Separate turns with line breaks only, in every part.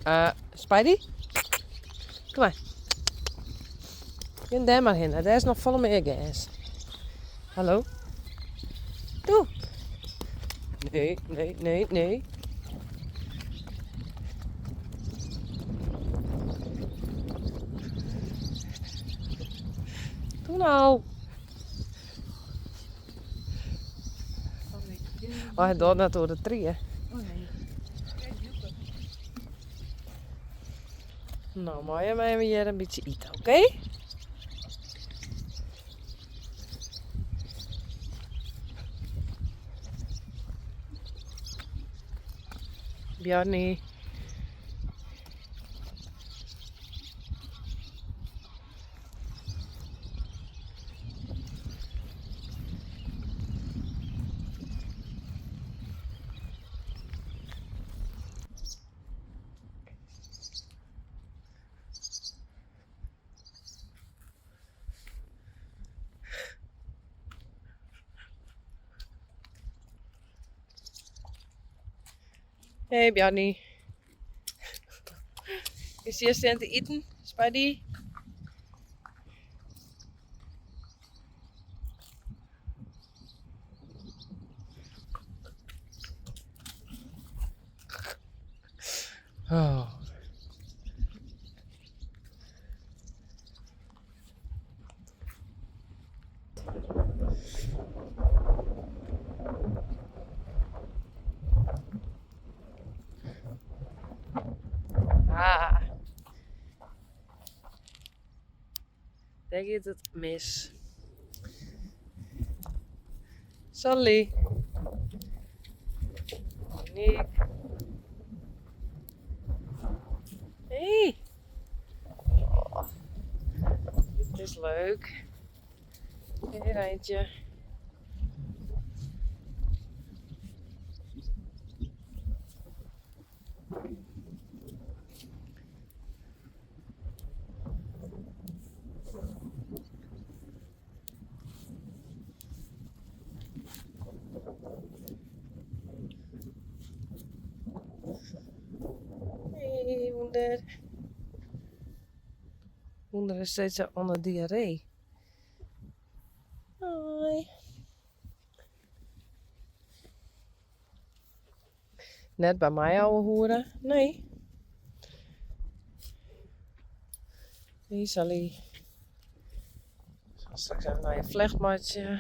Uh, Spidey? Kom mar. Gean dêr mar hinne, dêr is noch folle mear gers. Hallo? Doe. Nee, nee, nee, nee. Doe no. Oh, hy docht net oer de trie.
Oh nee.
No, mei jim even hjir in bytsje ite, oké? Bjarni. Hey Bjarni. Is hjir stean te iten, Spidey? Oh. Ah. Dêr giet it mis. Sally. Monique. Hey. Oh, dit is leuk. Hey Rijntje. Hey, Wûnder. Wûnder is steeds oan de diarree. Hoi. Net by my ouwehoere, nee. Hey Sally. Ik sal straks even nei je flecht meitsje.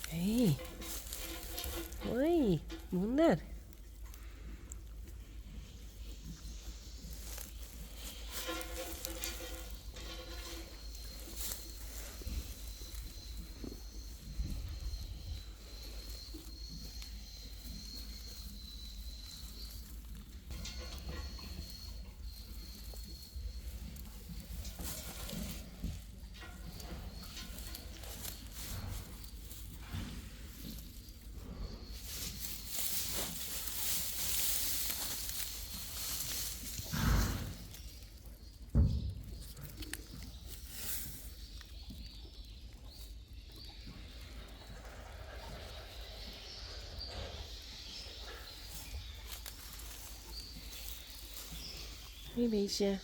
Hey. Hoi, Wûnder. Hé beestje.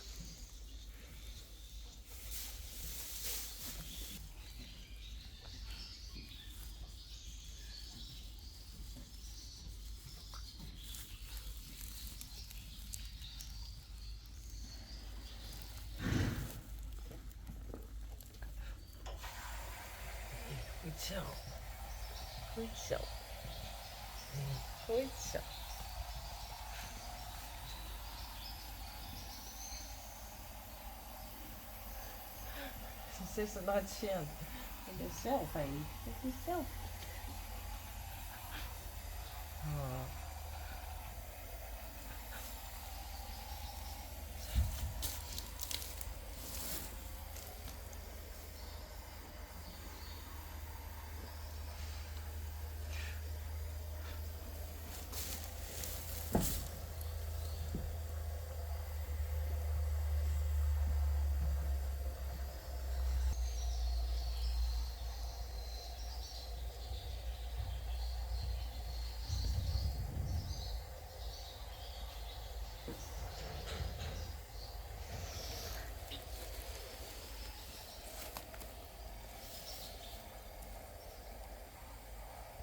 Goed zo. Goed zo. Goed zo. Se sit nei it sjen. Ik bin sels, hé. Ik bin sels.